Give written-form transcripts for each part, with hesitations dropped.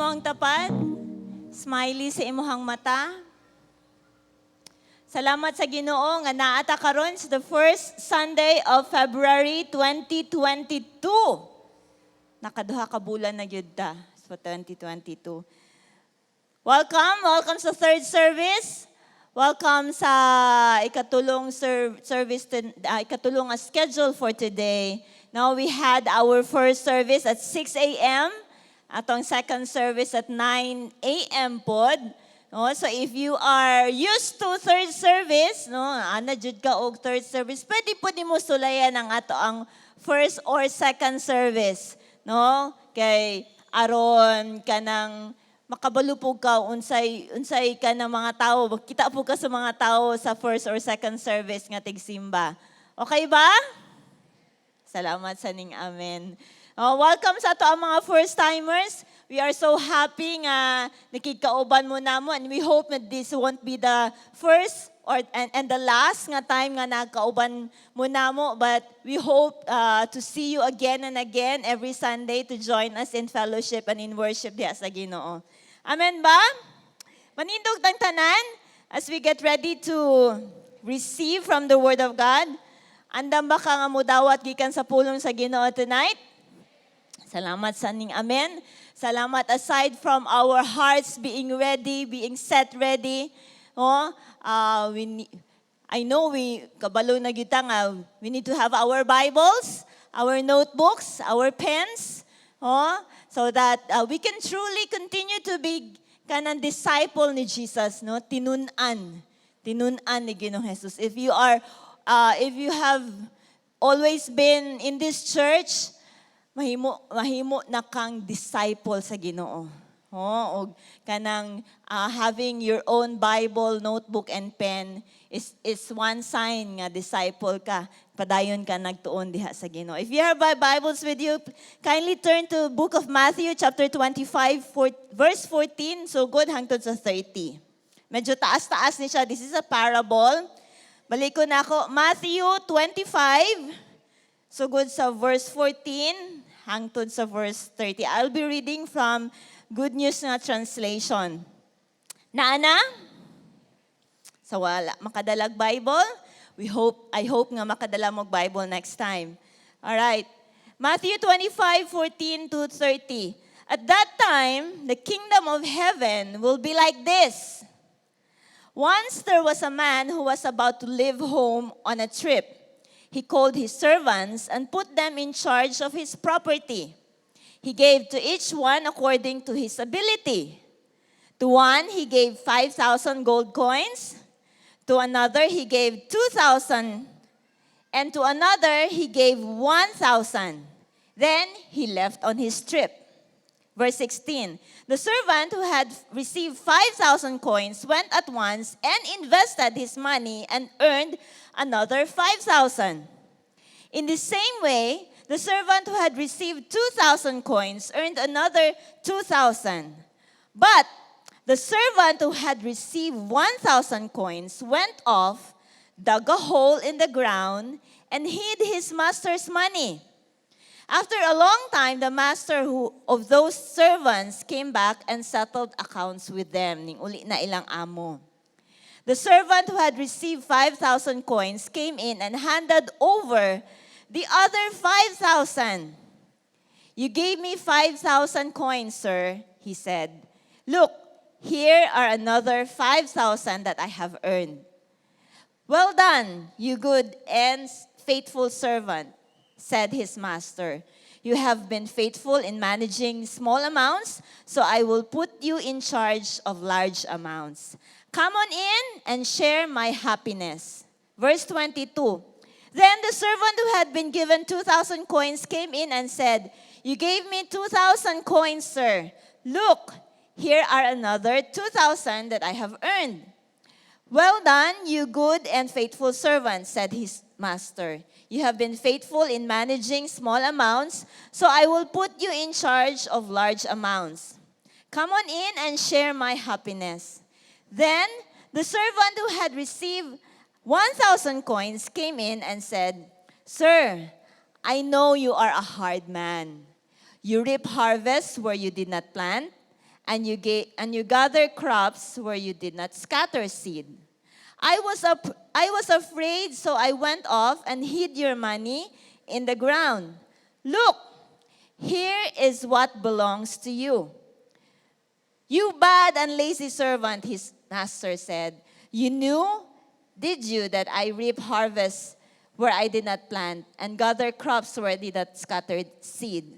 imong tapad? Smiley sa imong mata? Salamat sa Ginoo nga naa ta karon sa the first Sunday of February 2022. Nakaduha ka bulan na gyud ta sa 2022. Welcome, welcome sa third service. Welcome sa ikatulong service to, ikatulong nga schedule for today. Now we had our first service at 6 a.m. Atong second service at 9 a.m. pod. No, so if you are used to third service, no, ana jud ka og third service, pwede po nimo sulayan ang ato ang first or second service, no? Kay aron kanang makabalo po ka unsay ka ng mga tao, kita po ka sa mga tao sa first or second service nga tigsimba. Okay ba? Salamat sa ning amen. Oh, welcome sa ato ang mga first timers. We are so happy nga nakigkauban mo namo and we hope that this won't be the first or and the last nga time nga nagkauban mo namo, but we hope to see you again and again every Sunday to join us in fellowship and in worship diha sa Ginoo. Amen ba? Manindog tang tanan as we get ready to receive from the Word of God. Andam ba ka nga mudawat gikan sa pulong sa Ginoo tonight? Salamat sa ning amen. Salamat aside from our hearts being ready, being set ready. Oh, I know we kabalo na gyud ta nga we need to have our Bibles, our notebooks, our pens, oh, so that we can truly continue to be kanang disciple ni Jesus, no? Tinun-an. Tinun-an ni Ginoong Jesus. If you have always been in this church, mahimo mahimo na kang disciple sa Ginoo. Oh, og kanang having your own Bible, notebook and pen is one sign nga disciple ka. Padayon ka nagtuon diha sa Ginoo. If you have Bibles with you, kindly turn to Book of Matthew chapter 25 verse 14 sugod hangtod sa 30. Medyo taas-taas ni siya. This is a parable. Balik ko na ako. Matthew 25 sugod sa verse 14 hangtod sa verse 30. I'll be reading from Good News na translation. Naana? Sa wala makadalag Bible, I hope nga makadala mo Bible next time. All right. Matthew 25, 14 to 30. "At that time, the kingdom of heaven will be like this. Once there was a man who was about to leave home on a trip. He called his servants and put them in charge of his property. He gave to each one according to his ability. To one, he gave 5,000 gold coins. To another, he gave 2,000. And to another, he gave 1,000. Then he left on his trip." Verse 16: "The servant who had received 5,000 coins went at once and invested his money and earned another 5,000. In the same way, the servant who had received 2,000 coins earned another 2,000. But the servant who had received 1,000 coins went off, dug a hole in the ground, and hid his master's money. After a long time, the master of those servants came back and settled accounts with them." Ning uli na ilang amo. "The servant who had received 5,000 coins came in and handed over the other 5,000. 'You gave me 5,000 coins, sir,' he said. 'Look, here are another 5,000 that I have earned.' 'Well done, you good and faithful servant,' said his master. 'You have been faithful in managing small amounts, so I will put you in charge of large amounts. Come on in and share my happiness.' Verse 22. "Then the servant who had been given 2,000 coins came in and said, 'You gave me 2,000 coins, sir. Look, here are another 2,000 that I have earned.' 'Well done, you good and faithful servant,' said his master. 'You have been faithful in managing small amounts, so I will put you in charge of large amounts. Come on in and share my happiness.' Then the servant who had received 1,000 coins came in and said, 'Sir, I know you are a hard man. You reap harvests where you did not plant, and you gather crops where you did not scatter seed. I was afraid, so I went off and hid your money in the ground. Look, here is what belongs to you." "You bad and lazy servant," his master said. "You knew, did you, that I reap harvests where I did not plant and gather crops where I did not scatter seed?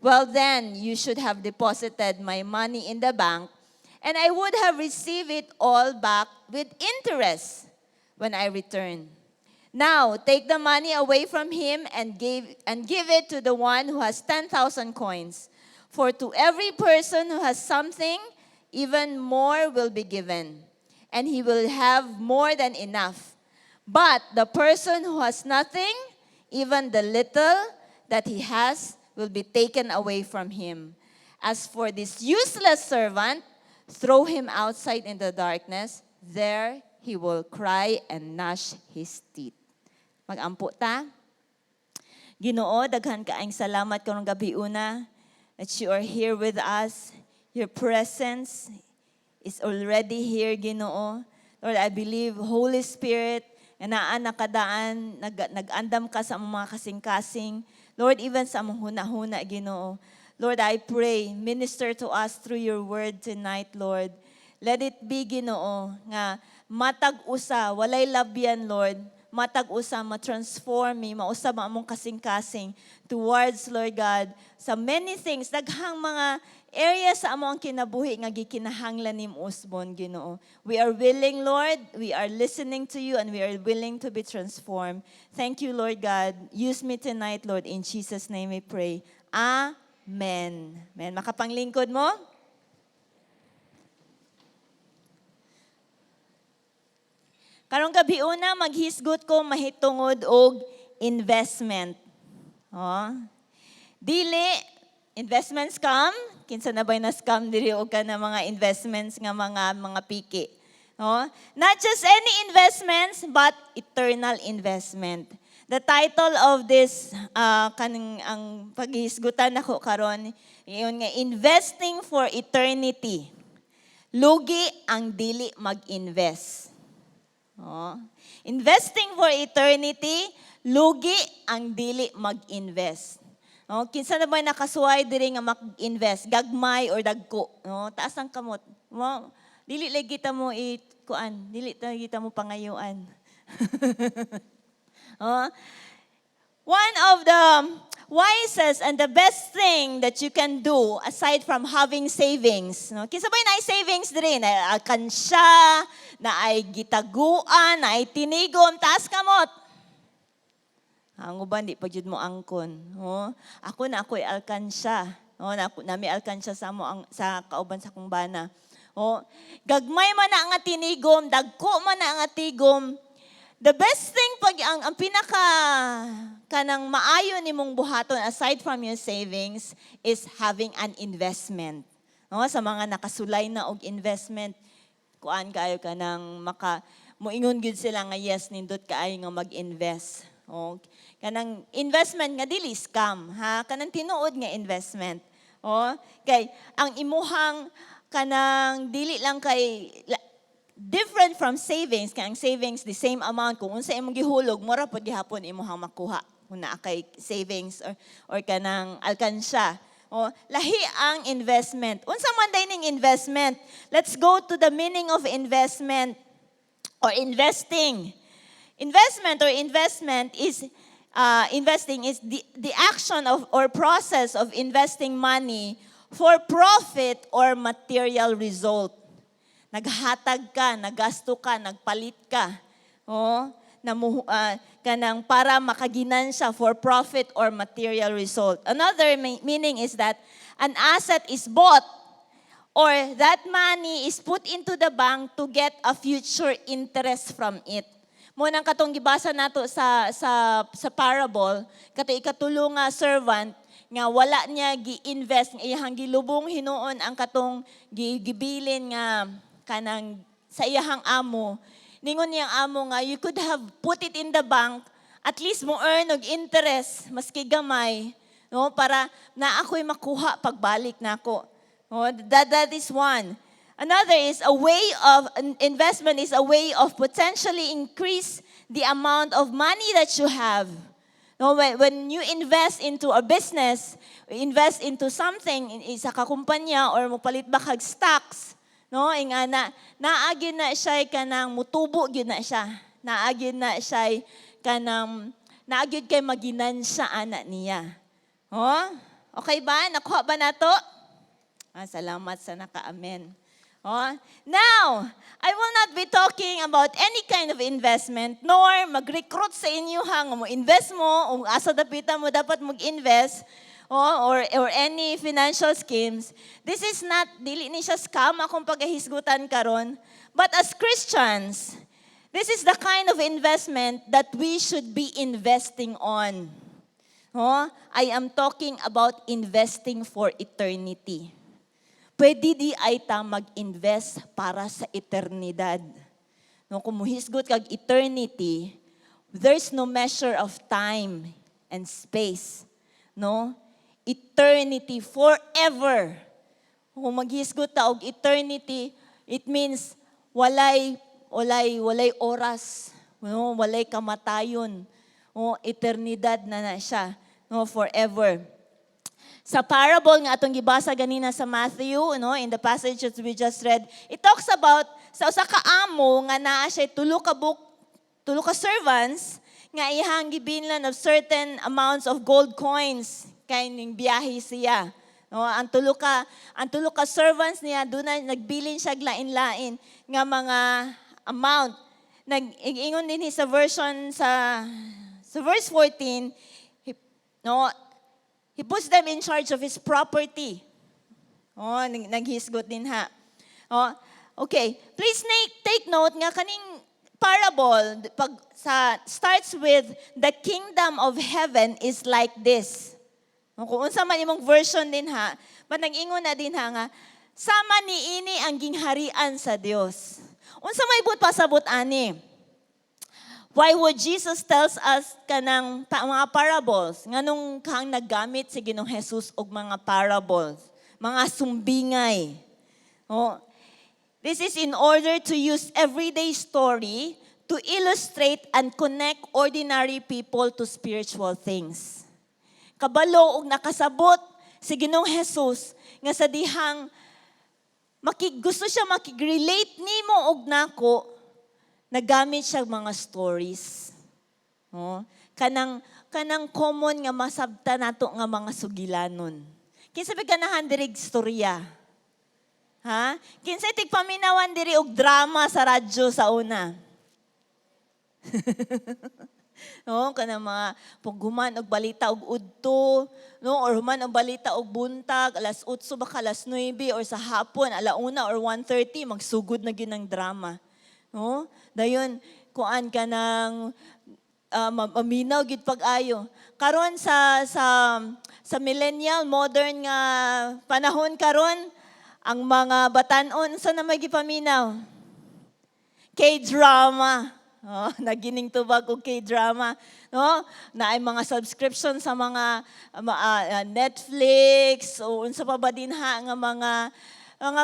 Well, then, you should have deposited my money in the bank, and I would have received it all back with interest when I return. Now, take the money away from him and give it to the one who has 10,000 coins. For to every person who has something, even more will be given, and he will have more than enough. But the person who has nothing, even the little that he has will be taken away from him. As for this useless servant, throw him outside in the darkness. There he will cry and gnash his teeth." Magampo ta. Ginoo, daghan kaayong salamat karong gabiuna that you are here with us. Your presence is already here, Ginoo. Lord, I believe, Holy Spirit, nga naa na ka daan, nag-andam ka sa among mga kasing-kasing. Lord, even sa among huna-huna, Ginoo. Lord, I pray, minister to us through your word tonight, Lord. Let it be, Ginoo, nga matag usa, walay labyan, Lord, matag usa ma-transform mi, mausab ang among kasing-kasing towards, Lord God, sa many things, daghang mga areas sa among kinabuhi nga gikinahanglan nimo usbon, Ginoo. We are willing, Lord, we are listening to you and we are willing to be transformed. Thank you, Lord God. Use me tonight, Lord. In Jesus' name we pray. Amen. Amen. Makapanglingkod mo? Karong gabiuna, maghisgot ko mahitungod og investment. Oh. Dili investment scam, kinsa na ba'y na scam diri og kana mga investments nga mga piki? Oh. Not just any investments but eternal investment. The title of this kaning ang paghisgutan nako karon ingon nga "Investing for Eternity. Lugi ang dili mag-invest." Oh. Investing for eternity, lugi ang dili mag-invest. Oh, kinsa na ba nakasuway diri nga mag-invest, gagmay or dagko, no? Taas ang kamot. Mo, dili lagi kita mo i kuan, dili ta kita mo pangayuan. Oh. One of the wisest and the best thing that you can do aside from having savings, no? Kinsa ba naay savings diri? Naay alkansya, naay gitaguan, naay tinigom, taas kamot. Ang uban di pa jud mo angkon, no? Ako na ako'y alkansya. No, na ako nami alkansya sa mo ang sa kauban sa akong bana. Oh, gagmay man na nga tinigom, dagko man na nga tigom. The best thing pag ang pinaka kanang maayo nimong buhaton aside from your savings is having an investment. No, sa mga nakasulay na og investment, kuan kayo kanang maka moingon gyud sila nga yes, nindot kaayo nga mag-invest. Oh, kanang investment nga dili scam ha, kanang tinuod nga investment. Oh, kay ang imuhang kanang dili lang kay different from savings, kay ang savings, the same amount, kung unsa imong gihulog, mura pod gihapon imuhang makuha kung naa kay savings or kanang alkansya. Oh, lahi ang investment. Unsa man day ning investment? Let's go to the meaning of investment or investing. Investment or investment is investing is the action of or process of investing money for profit or material result. Naghatag ka, nagasto ka, nagpalit ka. Oh, namuhu, kanang para makaginansya, for profit or material result. Another meaning is that an asset is bought or that money is put into the bank to get a future interest from it. Mao nang katong gibasa nato sa parable, kato ikatulo nga servant nga wala niya gi-invest, nga iyahang gilubong hinuon ang katong gibilin nga kanang sa iyahang amo. Ningon niyang amo nga you could have put it in the bank, at least mo earn og interest maski gamay, no, para na ako'y makuha pagbalik nako. Oh, that is one. Another is a way of an investment is a way of potentially increase the amount of money that you have. No, when you invest into a business, invest into something, isa ka kumpanya or mopalit ba kag stocks, no, ingana, naa gyud na siya kanang mutubo gyud na siya. Naa gyud na siya kanang naa gyud kay maginansya ana niya. Oh? Okay ba? Nakuha ba nato? Ah, salamat sa naka-amen. Oh. Now, I will not be talking about any kind of investment nor mag-recruit sa inyo ha nga mo invest mo o asa dapita mo dapat mag-invest, oh, or any financial schemes. This is not, dili ni siya scam akong pagahisgutan karon. But as Christians, this is the kind of investment that we should be investing on. Oh, I am talking about investing for eternity. Pwede diay ta mag-invest para sa eternidad. No, kung muhisgot kag eternity, there's no measure of time and space. No? Eternity forever. Kung maghisgot ta og eternity, it means walay oras, no? Walay kamatayon. O eternidad na na siya, no, forever. Sa parable nga atong gibasa ganina sa Matthew, no, in the passage that we just read, it talks about sa usa ka amo nga naa siya tulo ka servants nga iyang gibinlan of certain amounts of gold coins kay ning biyahe siya. No, ang tulo ka servants niya doon nagbilin siya og lain-lain nga mga amount. Nag-ingon din sa version sa verse 14, he, no, he puts them in charge of his property. Oh, naghisgot din ha. Oh, okay. Please take note nga kaning parable pag sa starts with "The kingdom of heaven is like this." Oh, kung unsa man imong version din ha, but nag-ingon na din ha nga sama niini ang gingharian sa Dios. Unsa may buot pasabot ani? Why would Jesus tells us kanang mga parables? Nganong kang naggamit si Ginoong Jesus og mga parables, mga sumbingay? Oh, this is in order to use everyday story to illustrate and connect ordinary people to spiritual things. Kabalo og nakasabot si Ginoong Jesus nga sa dihang gusto siya makig-relate nimo og nako, nagamit siya mga stories. Oh, kanang common nga masabta nato nga mga sugilanon. Kinsa ba ganahan diri istorya? Ha? Kinsa tigpaminawan diri og drama sa radyo sa una? No, kanang mga paghuman og balita og udto, no, or human og balita og buntag alas 8 ba ka, alas 9, or sa hapon ala 1 or 1:30 magsugod na gyud ang drama. No? Dayon kuan ka ng maminaw gid pag-ayo. Karon sa millennial modern nga panahon karon, ang mga batan-on sa na may gipaminaw? K-drama. Oh, nagining tubag og K-drama, no? Na ay mga subscription sa mga Netflix o unsa pa ba din ha nga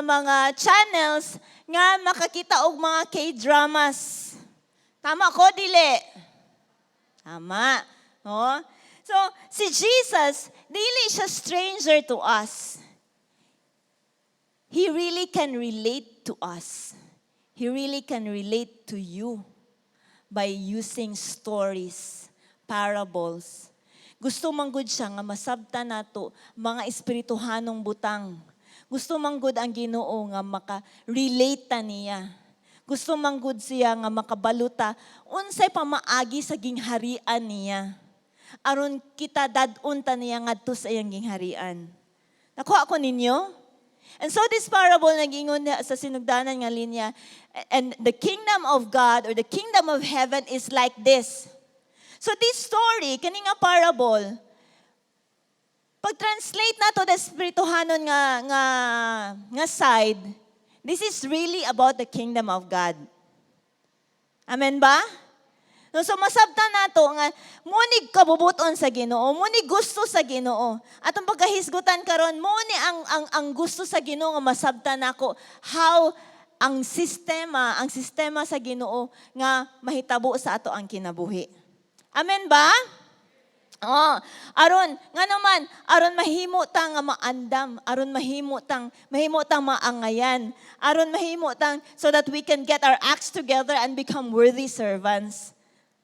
mga channels nga makakita og mga K-dramas. Tama ko, dili? Tama. No? So, si Jesus, dili siya stranger to us. He really can relate to us. He really can relate to you by using stories, parables. Gusto man gud siya nga masabta nato mga espirituhanong butang. Gusto man gud ang Ginoo nga maka-relate ta niya. Gusto man gud siya nga makabalo ta unsay pamaagi sa gingharian niya. Aron kita dad-on ta niya ngadto sa iyang gingharian. Nakuha ko ninyo? And so this parable nag-ingon niya sa sinugdanan nga linya, and the kingdom of God or the kingdom of heaven is like this. So this story, kani nga parable, pag-translate na to the espirituhanon nga side, this is really about the kingdom of God. Amen ba? No, so masabtan nato nga mao ni kabubuton sa Ginoo, mao ni gusto sa Ginoo. Atong pagkahisgutan karon, mao ni ang gusto sa Ginoo nga masabtan nako how ang sistema sa Ginoo nga mahitabo sa ato ang kinabuhi. Amen ba? Oh, aron nga naman, aron mahimo ta nga maandam, aron mahimo tang maangayan, aron mahimo tang so that we can get our acts together and become worthy servants.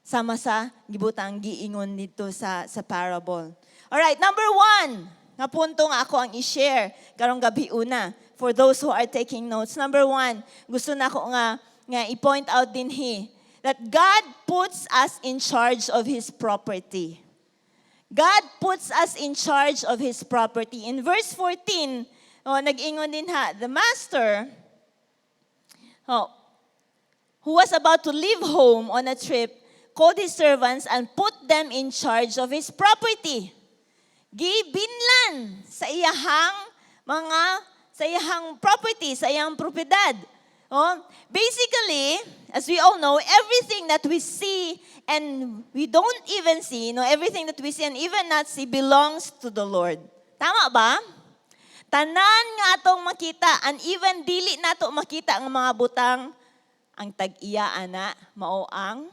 Sama sa gibutang giingon dito sa parable. All right, number one, nga punto nga ako ang i-share karong gabi una for those who are taking notes. Number one, gusto na ako nga i-point out dinhi that God puts us in charge of His property. God puts us in charge of His property. In verse 14, oh, nag-ingon dinha, the master, oh, who was about to leave home on a trip, called his servants and put them in charge of his property. Gibinlan sa iyahang property, sa iyang propiedad. Oh, basically, as we all know, everything that we see and we don't even see, everything that we see and even not see belongs to the Lord. Tama ba? Tanan nga atong makita and even dili nato makita ang mga butang, ang tag-iya ana mao ang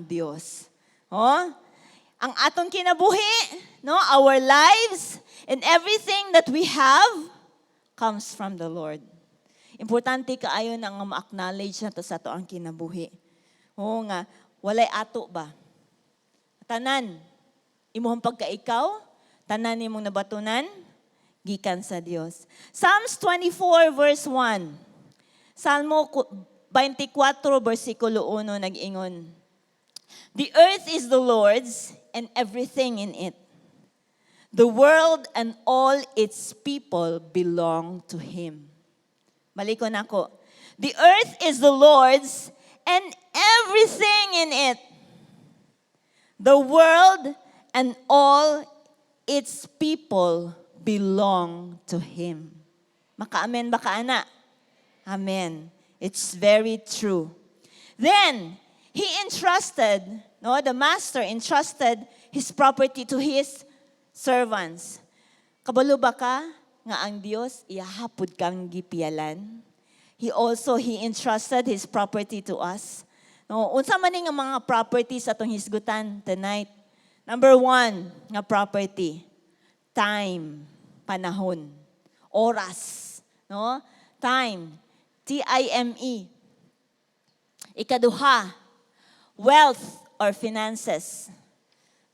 Dios. Oh? Ang atong kinabuhi, no, our lives and everything that we have comes from the Lord. Importante kaayo na nga ma-acknowledge nato sa ato ang kinabuhi. Oo nga, walay ato ba? Tanan, imuhang pagka-ikaw, tanan nimong nabatunan, gikan sa Dios. Psalms 24 verse 1. Salmo 24 versikulo 1 nag-ingon, "The earth is the Lord's and everything in it. The world and all its people belong to Him." Balikon nako. The earth is the Lord's and everything in it. The world and all its people belong to Him. Maka-amen ba ka, ana? Amen. It's very true. Then, he entrusted, no, the master entrusted his property to his servants. Kabalo ba ka nga ang Dios iyaha pud kang gipiyalan? He entrusted his property to us. No, unsa man ni nga mga properties atong hisgutan tonight? Number one nga property, time, panahon, oras, no? Time, time. Ikaduha, wealth or finances.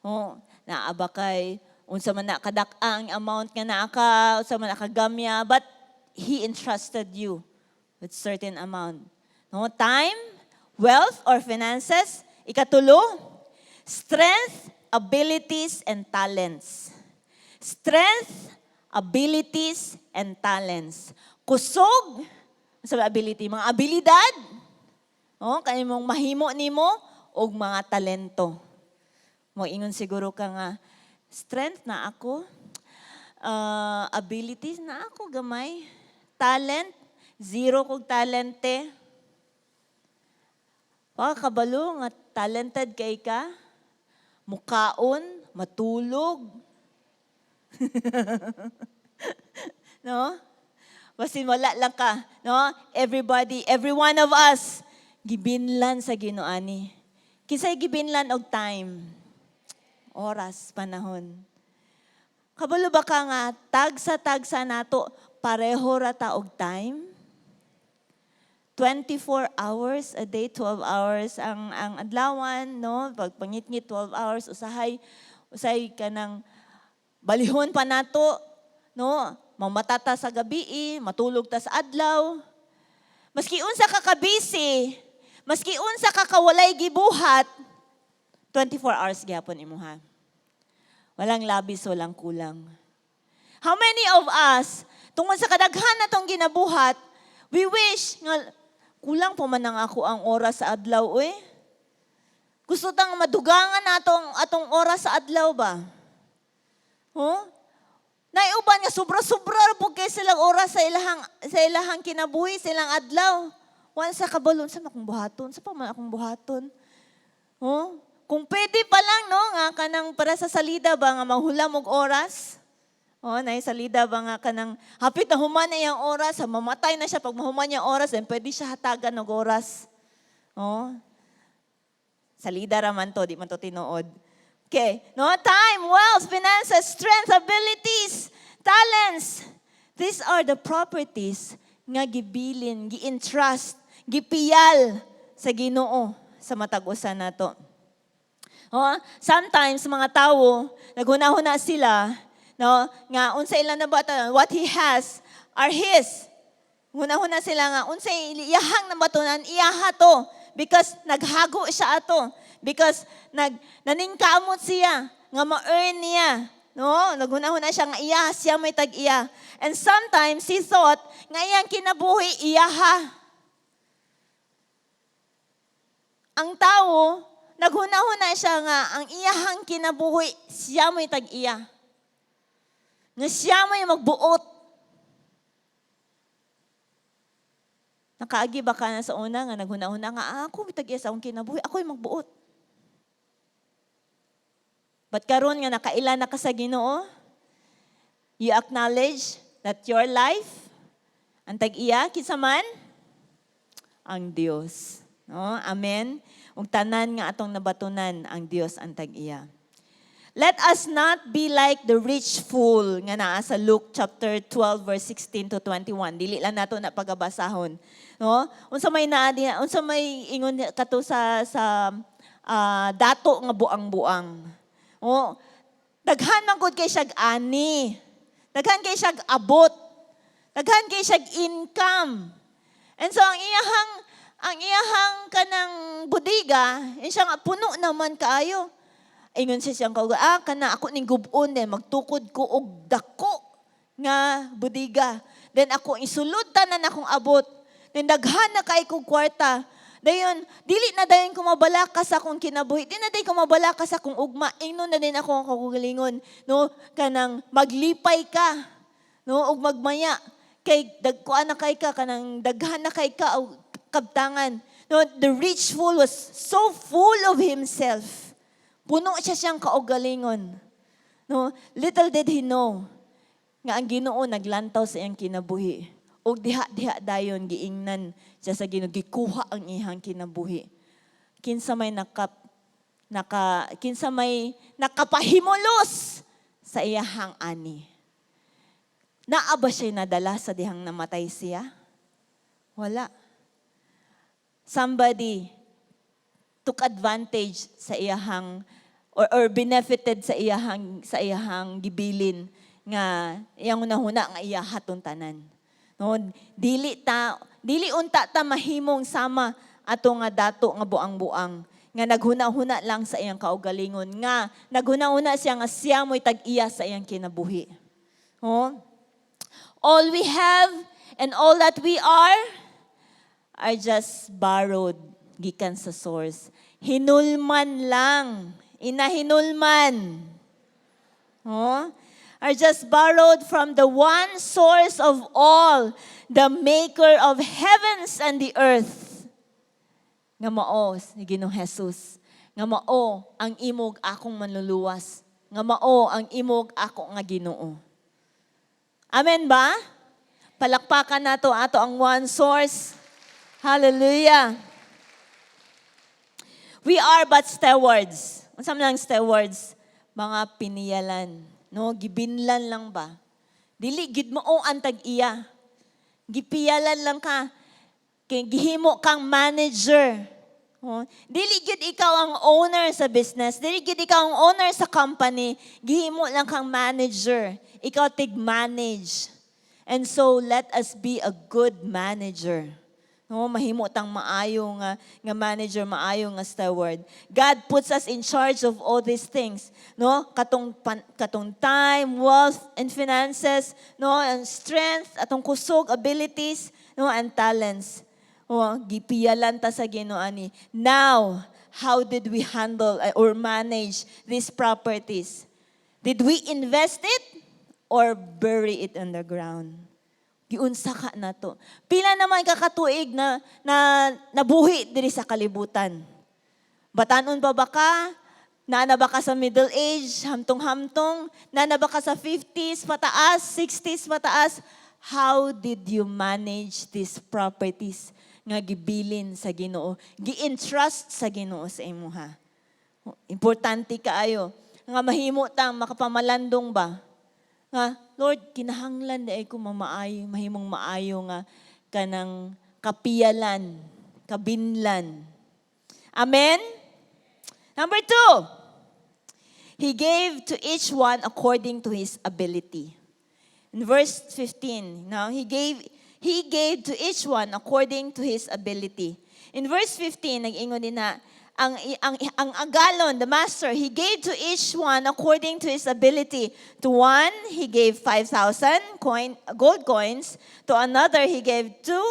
Oh, naa ba kay unsa man na kadak-ang amount nga naa ka, unsa man na kagamya, but He entrusted you with certain amount. No, time, wealth or finances. Ikatulo, strength, abilities and talents. Strength, abilities and talents. Kusog, sa ability, mga abilidad, oh, kanimong mahimo nimo og mga talento. Mo ingon siguro ka nga, strength naa ako, abilities naa ako gamay, talent, zero kog talente. Wa ka kabalo nga talented kay ka, mukaon, matulog. No? Basin wala lang ka, no? Everybody, every one of us, gibinlan sa Ginoo ani. Kinsay gibinlan og time? Oras, panahon. Kabalo ba ka nga tagsa-tagsa nato pareho ra ta og time? 24 hours a day, 12 hours ang adlawan, no? Pag pangitngit 12 hours, usahay kanang balihon pa nato, no? Mamata ta sa gabi, eh, matulog ta sa adlaw. Maski unsa ka ka-busy, maski unsa ka kawalay gibuhat, 24 hours gihapon imuha. Walang labis, walang kulang. How many of us, tungod sa kadaghan na tong ginabuhat, we wish nga kulang pa man ang ako ang oras sa adlaw, uy. Gusto tang madugangan natong atong oras sa adlaw ba? Huh? Naay uban nga sobra-sobra ra pud kay silang oras sa ilahang kinabuhi, sa ilang adlaw. Wa sa kabalo sa akong buhaton, sa pa man akong buhaton. Oh, kung pwede pa lang, no, nga kanang para sa salida ba nga mahulam og oras. Oh, nay salida ba nga kanang hapit na human na iyang oras, mamatay na siya pag mahuman niyang oras, then pwede siya hatagan og oras. Oh. Salida ra man to, di man to tinuod. Okay, no, time, wealth, finances, strength, abilities, talents. These are the properties nga gibilin, gi-entrust, gipiyal sa Ginoo sa matag usa nato. Oh, sometimes mga tawo naghuna-huna sila, no, nga unsa ilang nabatunan, what he has are his. Huna-huna sila nga unsa iyahang nabatunan, iyaha to because naghago siya ato, because naningkamot siya nga ma-earn niya. No, naghuna-huna siya nga iya siya may tag-iya. And sometimes he thought nga iyang kinabuhi iyaha. Ang tawo, naghuna-huna siya nga ang iyahang kinabuhi siya may tag-iya. Nga siya may magbuot. Nakaagi ba ka na sa una nga naghuna-huna nga, "Ah, ako may tag-iya sa akong kinabuhi, ako'y magbuot"? But karon nga nakaila na ka sa Ginoo, you acknowledge that your life, ang tag-iya, kinsa man? Ang Dios. No? Amen? Ug tanan nga atong nabatunan, ang Dios ang tag-iya. Let us not be like the rich fool nga naa sa Luke chapter 12 verse 16 to 21. Dili lang nato na pagabasahon. No? Unsa may naa diha, unsa may ingon kato sa dato nga buang-buang? Oh, daghan man gud kay siyag ani. Daghan kay siyag abot. Daghan kay siyag income. And so ang iyahang kanang bodega, yun siya nga puno naman kaayo. Ingon siya siyang kauga, "Ah, kana ako ning gub-on, then magtukod ko og dako nga bodega. Then ako isulod tanan akong abot. Then daghan na kay kog kwarta. Dayon, dili na dayon ko mabalaka sa akong kinabuhi. Di na dayon ko mabalaka sa akong ugma. Ingnon na din ako ang kaugalingon, no, kanang maglipay ka, no, ug magmaya. Kay dagkuan na kay ka, kanang daghan na kay ka og kabtangan." No, the rich fool was so full of himself. Puno siya siyang kaugalingon. No, little did he know nga ang Ginoo naglantaw sa iyang kinabuhi. Ug diha-diha dayon giingnan siya sa Ginoo, gikuha ang iyang kinabuhi. Kinsa may nakapahimulos sa iyahang ani? Naa ba siya nadala sa dihang namatay siya? Wala. Somebody took advantage sa iyahang or benefited sa iyahang gibilin nga iyang hunahuna nga iyaha tong tanan. No, dili unta ta mahimong sama ato nga dato nga buang-buang nga naghuna-huna lang sa iyang kaugalingon, nga naghuna-huna siya nga siya mo'y tag-iya sa iyang kinabuhi. Oh? All we have and all that we are just borrowed gikan sa source. Hinulman lang. Inahinulman. Oh? Are just borrowed from the one source of all, the maker of heavens and the earth. Nga mao ni Ginoong Jesus. Nga mao ang imong akong manluluwas. Nga mao ang imong ako nga Ginoo. Amen ba? Palakpakan nato ato ang one source. Hallelujah. We are but stewards. Unsa man ang stewards? Mga piniyalan. No, gibinlan lang ba? Dili gid mao ang tag-iya. Gipiyalan lang ka. Kay gihimo kang manager. Oh, dili gid ikaw ang owner sa business. Dili gid ikaw ang owner sa company. Gihimo lang kang manager. Ikaw tig-manage. And so let us be a good manager. No, mahimo tang maayo nga manager, maayo nga steward. God puts us in charge of all these things, no? Katong time, wealth and finances, no, and strength, atong kusog, abilities, no, and talents. Oh, gipiyalan ta sa Ginoo ani. Now, how did we handle or manage these properties? Did we invest it or bury it in the ground? Giunsa ka na to? Pila naman ka katuig na nabuhi diri sa kalibutan? Batanon pa ba ka? Naa na ba ka sa middle age, hamtong-hamtong? Naa na ba ka sa 50s pataas, 60s pataas? How did you manage these properties nga gibilin sa Ginoo, gi-entrust sa Ginoo sa imuha? Importante kaayo nga mahimo tang makapamalandong ba? Nga, "Lord, kinahanglan diay ko mamaayo, mahimong maayo nga kanang kapiyalan, kabinlan." Amen? Number two, he gave to each one according to his ability. In verse 15, now he gave to each one according to his ability. In verse 15, nag-ingon din na ang agalon, the master, he gave to each one according to his ability. To one, he gave 5,000 gold coins. To another, he gave two.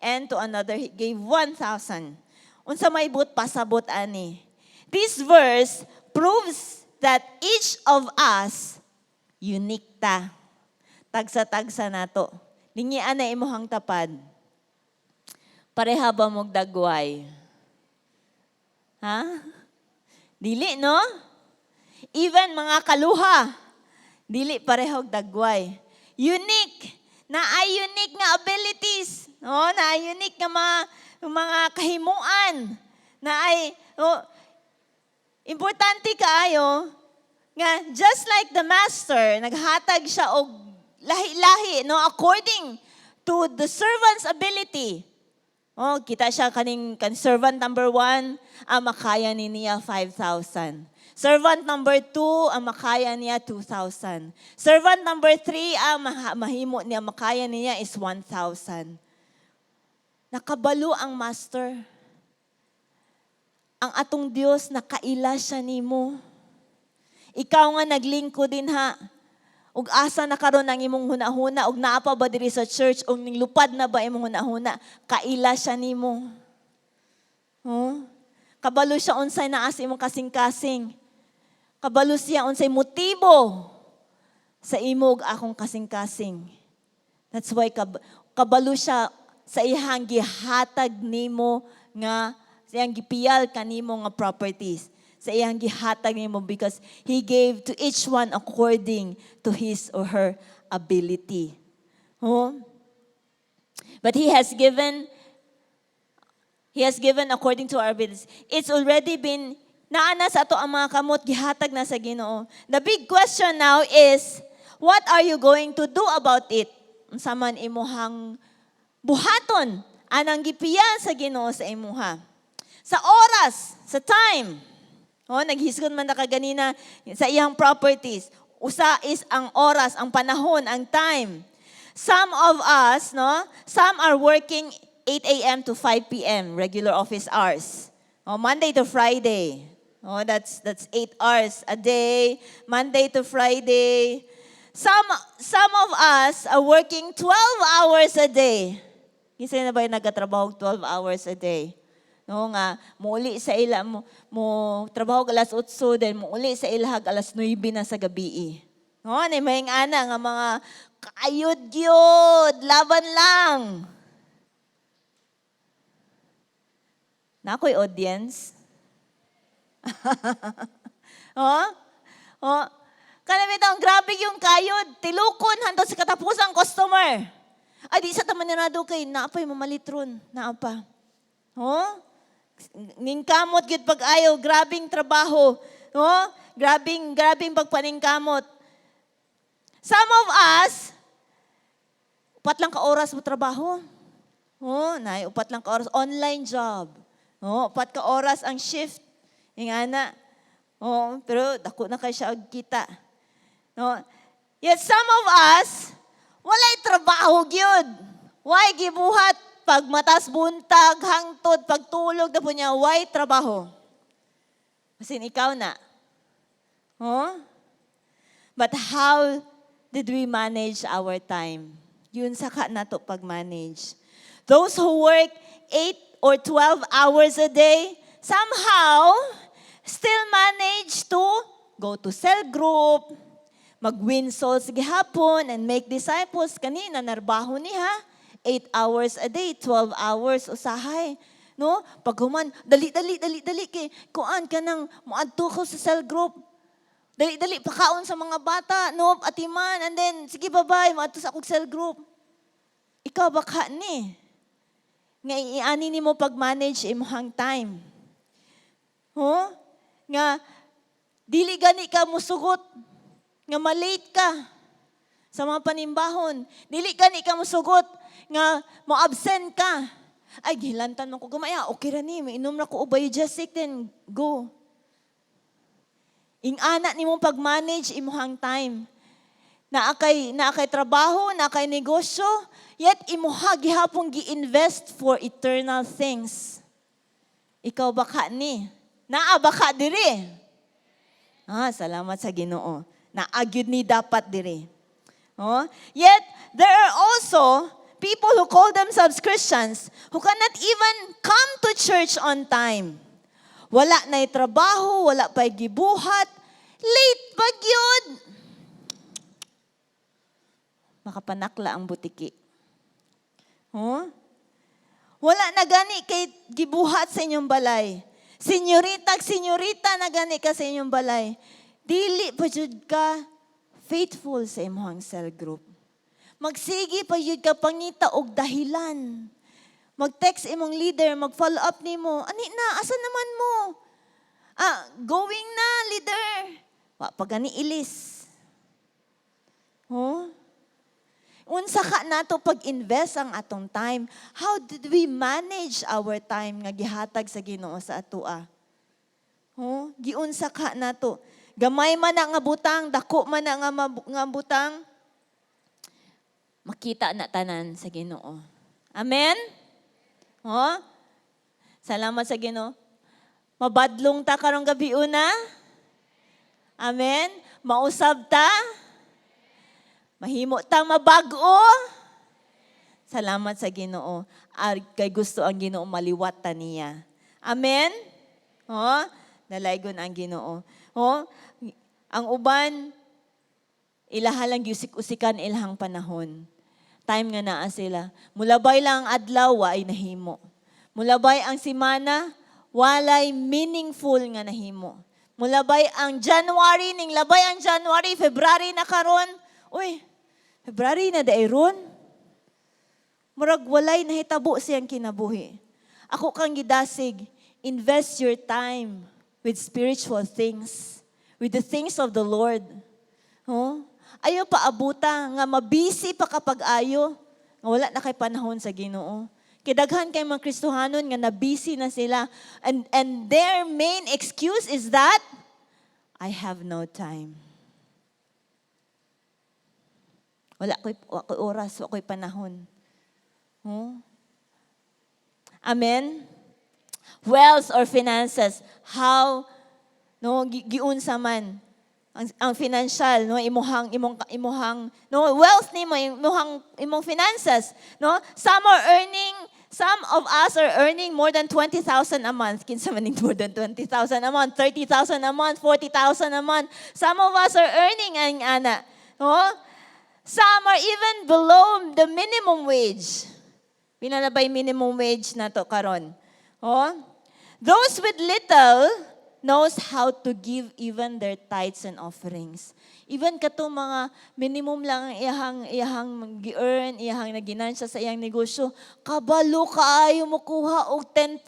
And to another, he gave 1,000. Unsa may buot pasabot ani? This verse proves that each of us unique ta. Tagsa-tagsa nato. Lingian na imuhang tapad. Pareha ba mog dagway? Ha? Dili, no? Even mga kaluha, dili parehog dagway. Unique. Naay unique nga abilities. No? Naay unique nga mga kahimuan. Naay, oh, importante kaayo nga just like the master, naghatag siya og lahi-lahi, no, according to the servant's ability. Oh, kita siya kaning servant number 1, ang makaya ni niya 5,000. Servant number 2, ang makaya niya 2,000. Servant number 3, ang mahimo niya, makaya niya is 1,000. Nakabalo ang master. Ang atong Dios, nakaila siya nimo. Ikaw nga naglingkod din ha. Ug asa na karon ang imong hunahuna, ug naa pa ba diri sa church, ug lupad na ba imong hunahuna? Kaila siya nimo. Huh? Kabalo siya unsay naa sa imong kasing-kasing. Kabalo siya unsay motibo sa imo ug akong kasing-kasing. That's why kabalo siya sa iyang gihatag nimo nga sa iyang gipiyal kanimo nga properties. Sa iyang gihatag nimo because he gave to each one according to his or her ability. Huh? But he has given according to our abilities. It's already been naa na sa ato ang mga kamot, gihatag na sa Ginoo. The big question now is, what are you going to do about it? Unsa man imuhang buhaton anang gipiyal sa Ginoo sa imuha? Sa oras, sa time. Oh, naghisgot man na kaganina sa iyang properties. Usa is ang oras, ang panahon, ang time. Some of us, no, some are working 8 a.m. to 5 p.m. regular office hours. Oh, Monday to Friday. Oh, that's 8 hours a day, Monday to Friday. Some of us are working 12 hours a day. Kinsa na ba yung nagatrabaho 12 hours a day? No nga muuli sa ila mo trabaho alas 8, then muuli sa ilahag alas 9 na sa gabi. No, ni may ana nga mga kayod gyud, laban lang. Na ako'y audience. Oh? Oh. Kana bitong grabe yung kayod, tilukon hantod sa katapusang customer. Ay, di sa taman nirado kay naa pa'y mamalitron, naa pa. Oh? Ningkamot gyud pag-ayo, grabing trabaho. No? Grabing pagpaningkamot. Some of us, upat lang ka oras mo trabaho. Oh, nay, upat lang ka oras online job. Oh, upat ka oras ang shift. Ingana. Oh, pero dako na kay siya og kita. No? Yet some of us, walay trabaho gyud. Way gibuhat pag matas buntag hangtod pagtulog na po niya, way trabaho. Masin ikaw na. Huh? But how did we manage our time? Yun saka nato pag-manage. Those who work 8 or 12 hours a day, somehow, still manage to go to cell group, mag-win souls gihapon, and make disciples. Kanina, narbaho niya, 8 hours a day, 12 hours usahay. No? Paghuman, dali, dali, dali, dali kay kuan ka nang moadto ko sa cell group. Dali, dali, pakaon sa mga bata, no? Atiman, and then, sige, bye-bye, moadto sa akong cell group. Ikaw baka ni nga iani nimo pag-manage imong time? Huh? Nga dili gani ka musugot nga malate ka sa mga panimbahon. Dili gani ka musugot nga mo-absent ka. Ay, gihilantan man ko gamay. Ah, okay ra ni. Mainom ra ko og Biogesic, then go. Ingana nimo pag-manage imuhang time. Naa kay trabaho, naa kay negosyo, yet imuha gihapon gi-invest for eternal things. Ikaw baka ni? Naa baka diri? Ah, salamat sa Ginoo. Naa gyud ni dapat diri. Oh? Yet, there are also people who call themselves Christians who cannot even come to church on time. Wala na'y trabaho, wala pa'y gibuhat, late pa gyud. Makapanakla ang butiki. Huh? Wala na gani kay gibuhat sa inyong balay. Senyorita, senyorita na gani ka sa inyong balay. Dili pa jud ka faithful sa imong cell group. Magsige pa jud ka pangita og dahilan. Mag-text imong leader, mag-follow up nimo. Ani na, asa naman mo? Ah, going na, leader. Wa pa gani ilis. Huh? Unsa ka nato pag-invest ang atong time? How did we manage our time nga gihatag sa Ginoo sa atoa? Huh? Giunsa ka nato? Gamay man na nga butang, dako man na nga butang, makita na tanan sa Ginoo. Amen? Huh? Salamat sa Ginoo. Mabadlong ta karong gabi una. Amen? Mausab ta. Mahimo ta mabag-o. Salamat sa Ginoo. Kay gusto ang Ginoo maliwat ta niya. Amen? Oh, dalaygon ang Ginoo. Oh, ang uban ilaha lang giusik-usikan ilahang panahon. Time nga naa sila. Mulabay lang ang adlaw, waay nahimo. Mulabay ang simana, walay meaningful nga nahimo. Mulabay ang January, ning labay ang January, February na karon. Uy, February na diay ron. Murag walay nahitabo siyang kinabuhi. Ako kang gidasig, invest your time with spiritual things, with the things of the Lord. Huh? Ayaw pa abuta nga mabisi pa kapag ayo, nga wala na kay panahon sa Ginoo. Kay daghan kay mga Kristohanon nga nabisi na sila and their main excuse is that I have no time. Wala ko'y oras, wala ko'y panahon. Huh? Amen? Wealth or finances, how, no, giunsa man ang financial, no, imuhang imong imuhang, no, wealth nimo, imuhang imong finances, no? Some of us are earning more than 20,000 a month. Kinsa man ning more than 20,000 a month, 30,000 a month, 40,000 a month? Some of us are earning ang ana, no? Some are even below the minimum wage. Pila na ba'y minimum wage na to karon? Oh? Those with little knows how to give even their tithes and offerings. Even katong mga minimum lang ang iyahang gi-earn, iyahang naginansya sa iyang negosyo, kabalo kaayo mo kuha og 10%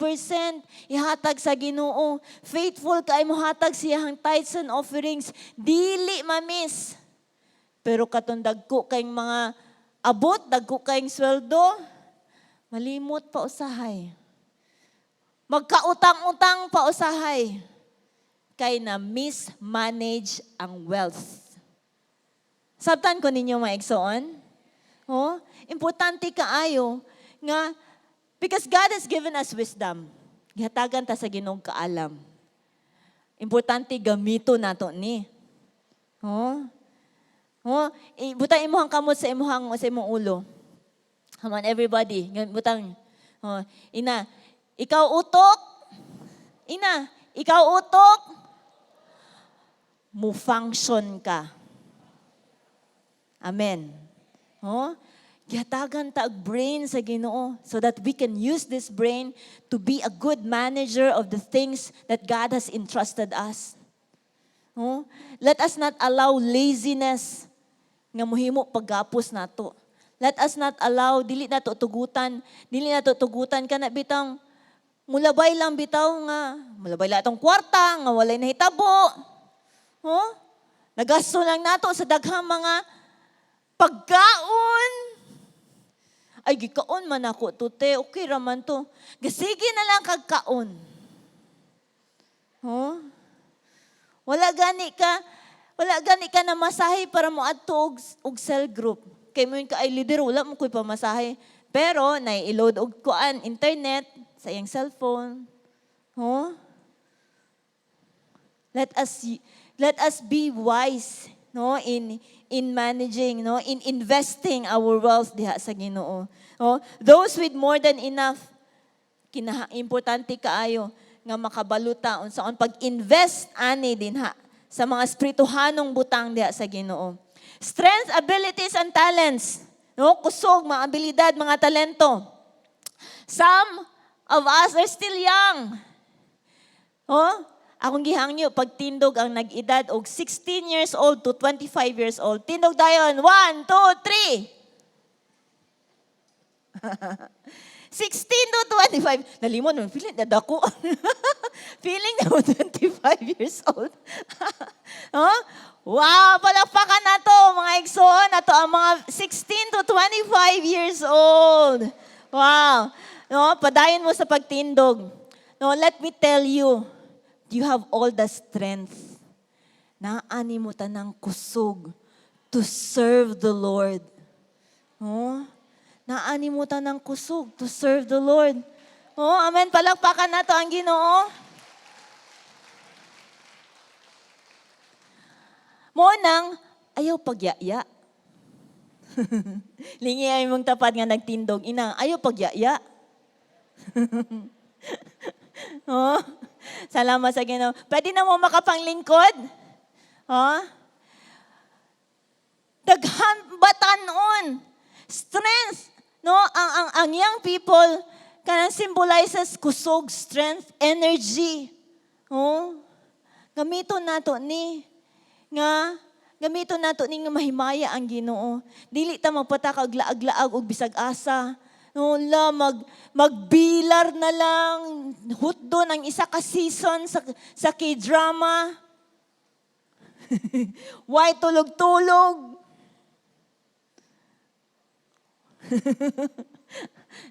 ihatag sa Ginoo. Faithful kaayo mo hatag sa iyahang tithes and offerings, dili mamiss. Pero katong dagko kayong mga abot, dagko kayong sweldo, malimot pa usahay. Magkautang-utang pa usahay. Kay na mismanage ang wealth. Sabtan ko ninyo, mga igsoon? Oh, importante kaayo nga because God has given us wisdom. Gihatagan ta sa Ginoo kaalam. Importante gamito nato ni. Oh. Oh, butang imuhang kamot sa imong ulo. Come on, everybody. Butang. Oh, ina, ikaw utok. Ina, ikaw utok. Mo function ka. Amen. Oh? Gihatagan ta og brain sa Ginoo so that we can use this brain to be a good manager of the things that God has entrusted us. No? Let us not allow laziness nga mohimo paggapos nato. Let us not allow, dili nato tugutan kana bitang mulabay lang bitaw nga, mulabay lang atong kwarta nga walay nahitabo. Huh? Nagasto lang nato sa daghang mga pagkaon. "Ay, gikaon man ako to, te. Okay raman to." Gasige na lang kag kaon. Huh? Wala gani ka na masahe para mo adto og cell group. Kay mo ka ay leader, wala mo ko'y pamasahe. Pero nai-load og kuan internet sa iyang cellphone. Huh? Let us be wise, no, in managing, no, in investing our wealth diha sa Ginoo. No? Those with more than enough, kinaha importante kaayo nga makabalo ta unsaon pag-invest ani dinha sa mga espirituhanong butang diha sa Ginoo. Strength, abilities and talents. No, kusog, mga abilidad, mga talento. Some of us are still young. Oh, akong gihangyo pagtindog ang nag-edad og 16 years old to 25 years old. Tindog dayon. 1, 2, 3. 16 to 25. Nalimot, no, feeling na dako. Feeling na 25 years old. Huh? Wow, palakpakan na to, mga igsoon. Ato ang mga 16 to 25 years old. Wow. No, padayon mo sa pagtindog. No, let me tell you, you have all the strength. Naa nimo tanang kusog to serve the Lord. No? Naa nimo tanang kusog to serve the Lord. Oh, amen. Palakpakan nato ang Ginoo. Mo nang ayaw pagyaya. Lingi ay mong tapat nga nagtindog. Inang, ayaw pagyaya. Oh, salamat sa Ginoo. Pwede na mo makapanglingkod? Oh? Daghan batanon. Strength. No, ang young people kanang symbolizes kusog, strength, energy. Oh? Gamiton nato ni nga gamiton nato ni nga mahimaya ang Ginoo. Dili ta magpatakag laag-laag og bisag asa. No, la magbilar na lang hutdo ng isa ka season sa K-drama. Why tulog-tulog?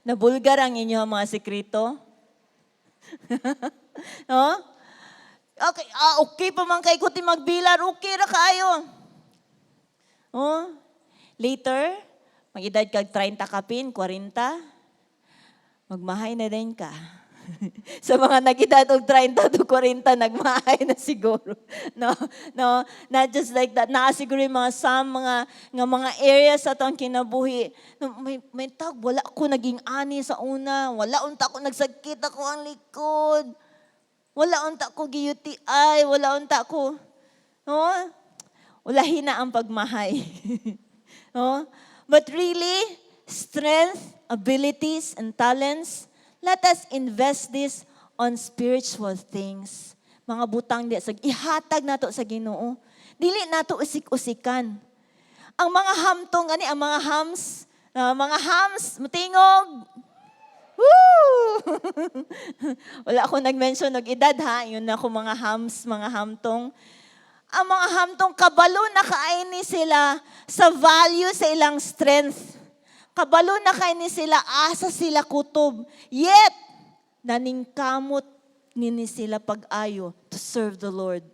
Nabulgar ang inyong mga sekreto? No? Okay, okay pa man kay kuti magbilar, okay ra kaayo. Oh? Later, mag-edad kag 30 kapin, 40, magmahay na din ka. Sa mga nag-edad og 30 to 40, nagmahay na siguro. No, not just like that. Naa siguro yung mga some mga nga mga areas sa atong kinabuhi. No, may tag, wala ko naging ani sa una. Wala unta ko nagsakit ako ang likod. Wala unta ko gi-UTI, wala unta ko. No? Ulahi na ang pagmahay. No? But really, strength, abilities, and talents, let us invest this on spiritual things. Mga butang di sa ihatag nato sa Ginoo. Dili nato usik-usikan. Ang mga hamtong gani, ang mga hams, mutingog. Woo! Wala ako nag-mention og edad ha, yun ako mga hams, mga hamtong. Ang mga hamtong, kabalo na kaay ni sila sa value sa ilang strength. Kabalo na kay ni sila asa sila kutob. Yet, naningkamot nini sila pag-ayo to serve the Lord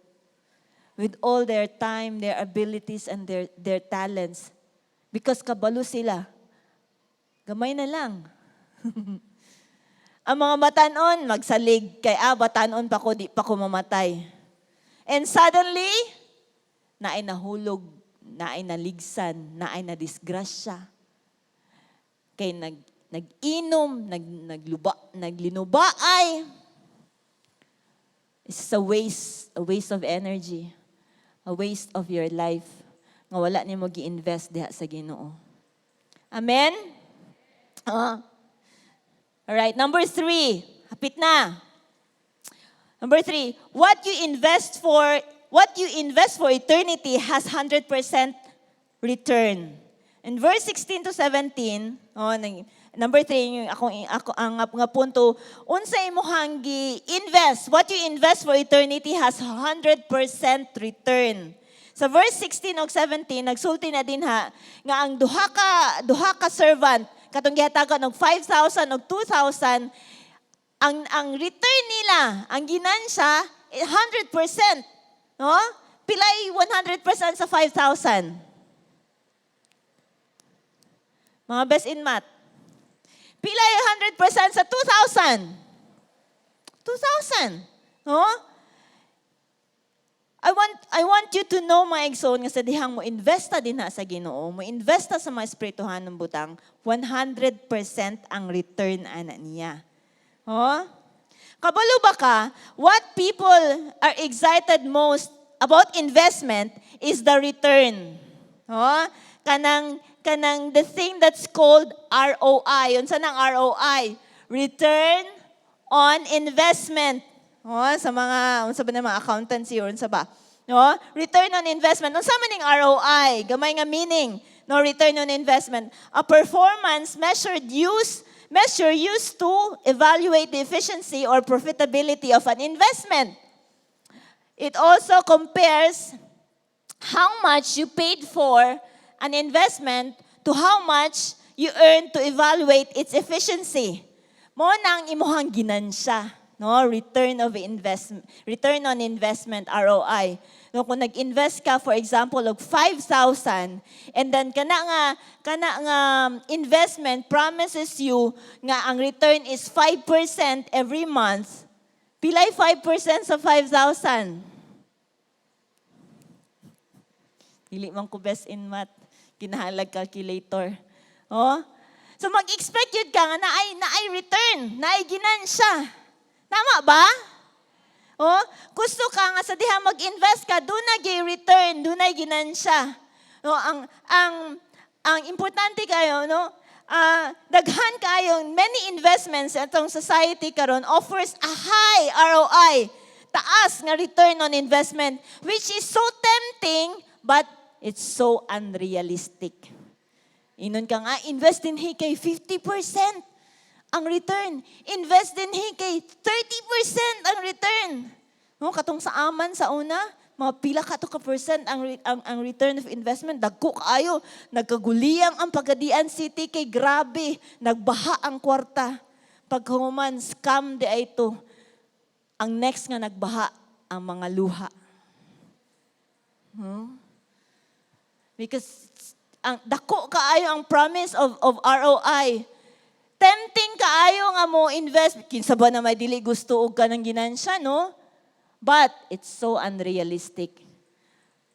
with all their time, their abilities, and their talents. Because kabalo sila. Gamay na lang. Ang mga batanon, magsalig. Kay batanon pa ko, di pa ko mamatay. And suddenly, naay nahulog, naay naligsan, naay nadisgrasya. Kay nag-inom, nagluba, naglinubaay. It's a waste of energy, a waste of your life nga wala nimo gi-invest diha sa Ginoo. Amen? Alright, number 3. Hapit na. Number 3, what you invest for eternity has 100% return. In verse 16 to 17, oh, number 3, yung ako, ang nga punto, unsa imong gi-invest, what you invest for eternity has 100% return. Sa verse 16 ug 17, nagsulti na dinha nga ang duha ka servant katong gihatagan og 5,000 ug 2,000, ang return nila, ang ginansya, 100%. No? Pilay 100% sa 5,000? Mga best in math. Pilay 100% sa 2,000? 2,000. No? I want you to know, mga igsoon, nga sa dihang mo investa dinha sa Ginoo, mo investa sa mga espirituhanong butang, 100% ang return ana niya. Oh? Kabalo ba ka, what people are excited most about investment is the return. Oh? Kanang the thing that's called ROI. Unsa nang ROI? Return on investment. Oh, sa mga unsa ba na mga accountancy or unsa ba? No? Return on investment. Unsa man ning ROI? Gamay nga meaning. No, return on investment. A performance measure used to evaluate the efficiency or profitability of an investment. It also compares how much you paid for an investment to how much you earn to evaluate its efficiency. Mao nang imuhang ginansya, no? Return of investment, return on investment, ROI. No, kung nag-invest ka, for example, og 5,000 and then kana nga investment promises you nga ang return is 5% every month. Pilay 5% sa 5,000? Dili man ko best in math. Kinahanglan calculator. Oh? So mag-expect yun ka nga naay return, naay ginansya. Tama ba? Oh, gusto ka nga sa diha mag-invest ka, duna gyud return, dunay ginansya. No, ang importante kayo, no? Daghan kayo many investments atong society karon offers a high ROI, taas nga return on investment, which is so tempting but it's so unrealistic. Ingnon ka nga, invest dinhi kay 50% ang return. Invest dinhi kay 30% ang return. No, katong sa aman sa una, mga pila ka to ka percent ang return of investment. Dagko kaayo. Nagkaguliyang ang Pagadian City kay grabe. Nagbaha ang kwarta. Pagkahuman, scam diay to. Ang next nga nagbaha, ang mga luha. Because ang dako kaayo ang promise of ROI. Tempting kaayo nga mo invest. Kinsa ba na may dili gusto og kanang ginansya, no? But it's so unrealistic.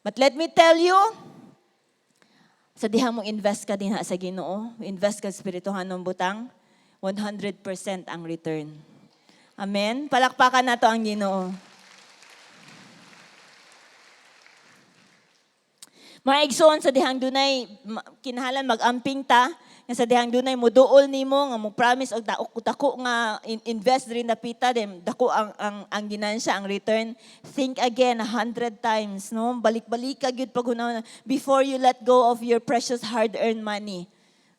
But let me tell you, sa diha mong invest ka dinha sa Ginoo, invest ka sa espirituhanong butang, 100% ang return. Amen? Palakpakan nato ang Ginoo. Mga igsoon, sa dihang dunay kinahanglan mag-amping ta nga sa dihang dunay muduol nimo nga mo promise og dako dako nga invest diri napita, then dako ang ginansya, ang return, think again 100 times, no? Balik-balik ka gyud paghunahuna before you let go of your precious hard-earned money.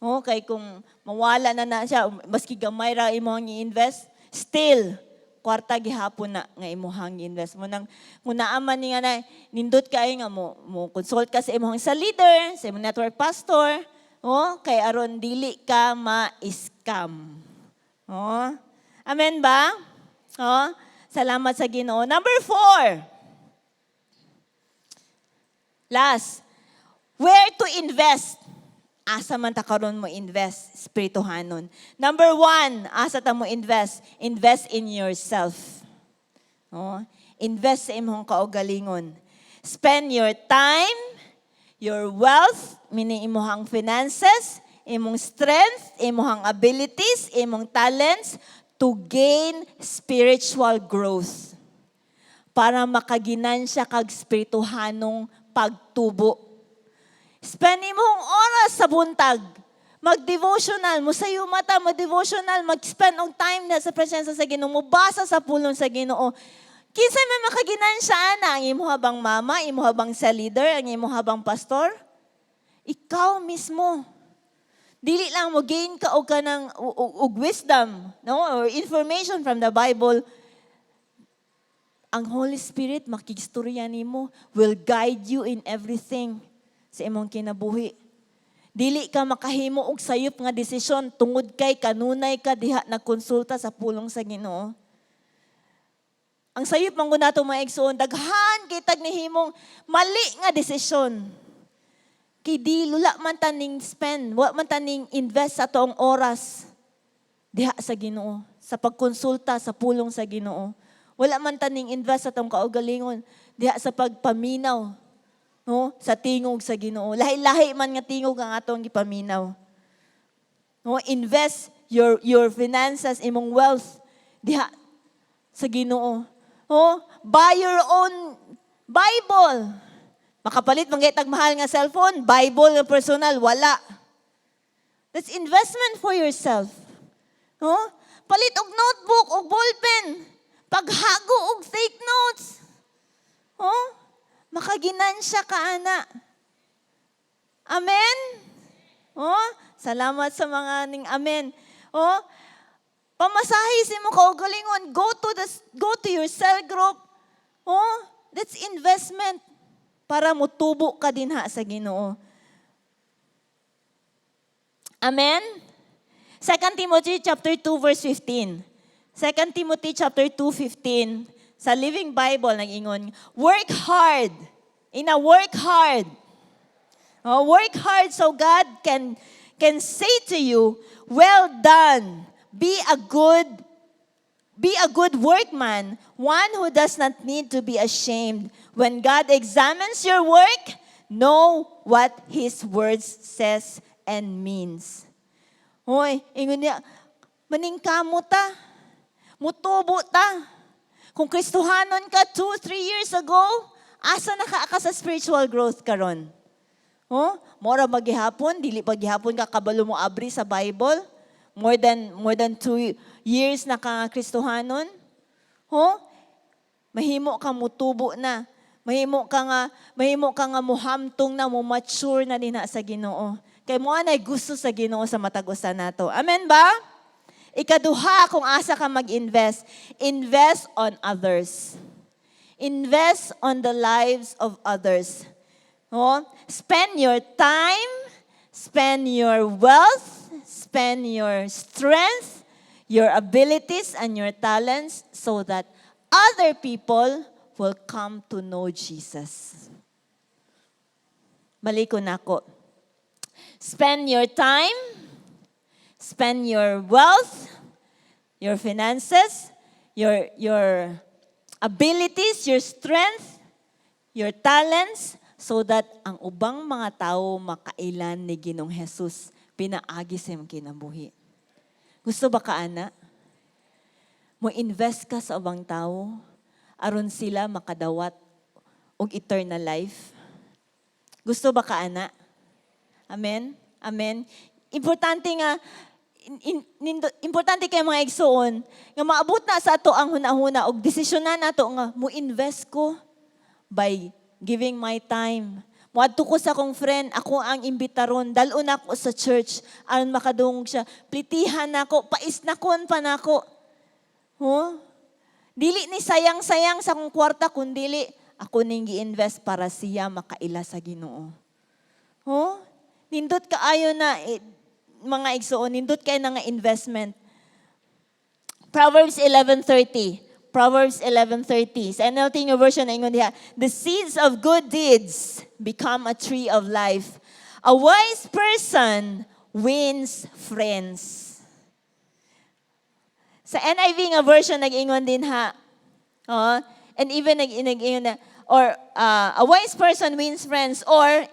No, kay kung mawala na na siya, maski gamay ra imong i-invest, still kwarta gihapon na nga imuhang invest mo. Nang kung naaman ni nga na nindot kay nga mo consult ka sa imong sa leader, sa imong network pastor, oh, kay aron dili ka ma-scam. Oh, amen ba? Oh, salamat sa Ginoo. Number 4, last, where to invest. Asa man ta karon mo invest, espirituhanon? Number 1, asa ta mo invest? Invest in yourself. No? Invest sa imong kaugalingon. Spend your time, your wealth, meaning imong finances, imong strength, imong abilities, imong talents to gain spiritual growth. Para makaginansya kag espirituhanong pagtubo. Spend imong oras sa buntag. Mag-devotional, musayuma ta, mag-devotional, mag-spend og time na sa presensya sa Ginoo, mobasa sa pulong sa Ginoo. Kinsa may makaginansya ana? Ang imuha bang mama, imuha bang sa leader, ang imuha bang pastor? Ikaw mismo. Dili lang mo gain ka og kanang og wisdom, no, or information from the Bible. Ang Holy Spirit makigstorya nimo, will guide you in everything sa imong kinabuhi. Dili ka makahimo og sayop nga desisyon tungod kay kanunay ka diha nagkonsulta sa pulong sa Ginoo. Ang sayop man gud nato, mga igsoon, daghan kay tag nihimong mali nga desisyon. Kay di wala man ta ning spend, wa man ta ning invest sa atoang oras diha sa Ginoo, sa pagkonsulta sa pulong sa Ginoo. Wala man ta ning invest sa atong kaugalingon diha sa pagpaminaw, no, sa tingog sa Ginoo. Lahi-lahi man nga tingog ang atong gipaminaw. No, invest your finances, imong wealth diha sa Ginoo. Oh, buy your own Bible. Makapalit man tag mahal nga cellphone, Bible nga personal wala. That's investment for yourself. No? Palit og notebook og ballpen. Paghago og take notes. Oh? Makaginansya ka ana. Amen? Oh, salamat sa mga ning amen. Oh, pamasahe sa imong kaugalingon, go to your cell group. Oh, that's investment para mutubo ka dinha sa Ginoo. Amen? 2 Timothy chapter 2 verse 15. 2 Timothy chapter 2:15 sa Living Bible nag-ingon, "Work hard." Ina, work hard. Oh, work hard so God can say to you, "Well done. Be a good workman, one who does not need to be ashamed. When God examines your work, know what His words says and means." Hoy, ingon niya, maningkamot ta. Mutubo ta. Kung Kristohanon ka 2, 3 years ago, asa na ka sa spiritual growth karon? Oh, mora magihapon, dili paghihapon ka kabalo mo abri sa Bible. More than 2 years na ka nga Kristohanon. Ho? Mahimo ka mutubo na. Mahimo ka nga muhamtong na, mo mature na dinha sa Ginoo. Kay mo anay gusto sa Ginoo sa matag usa nato. Amen ba? Ikaduha, kung asa ka mag-invest, invest on others. Invest on the lives of others. No? Spend your time, spend your wealth, spend your strength, your abilities, and your talents so that other people will come to know Jesus. Balik ko nako. Spend your time, spend your wealth, your finances, your abilities, your strength, your talents, so that ang ubang mga tao makailan ni Ginoong Jesus pinaagi sa imong kinabuhi. Gusto ba ka ana? Mo invest ka sa ubang tao aron sila makadawat og eternal life. Gusto ba ka ana? Amen? Amen. Importante nga importante kay, mga igsuon, nga maabot na sa ato ang hunahuna og desisyonan nato nga mo invest ko by giving my time. Moadto ko sa akong friend, ako ang imbitaron, dal-on ako sa church aron makadungog siya. Plitihan nako, paisnakon pa nako. Huh? Dili ni sayang-sayang sa akong kwarta kun dili ako ning gi-invest para siya makaila sa Ginoo. Huh? Nindot kaayo na eh, mga igsuon, nindot kaayo na nga investment. Proverbs 11:30. Proverbs 11:30. Sa NLT nga version na ingon diha, "The seeds of good deeds become a tree of life. A wise person wins friends." Sa NIV nga version nag-ingon din ha. Oh, and even nag-ingon na or "A wise person wins friends," or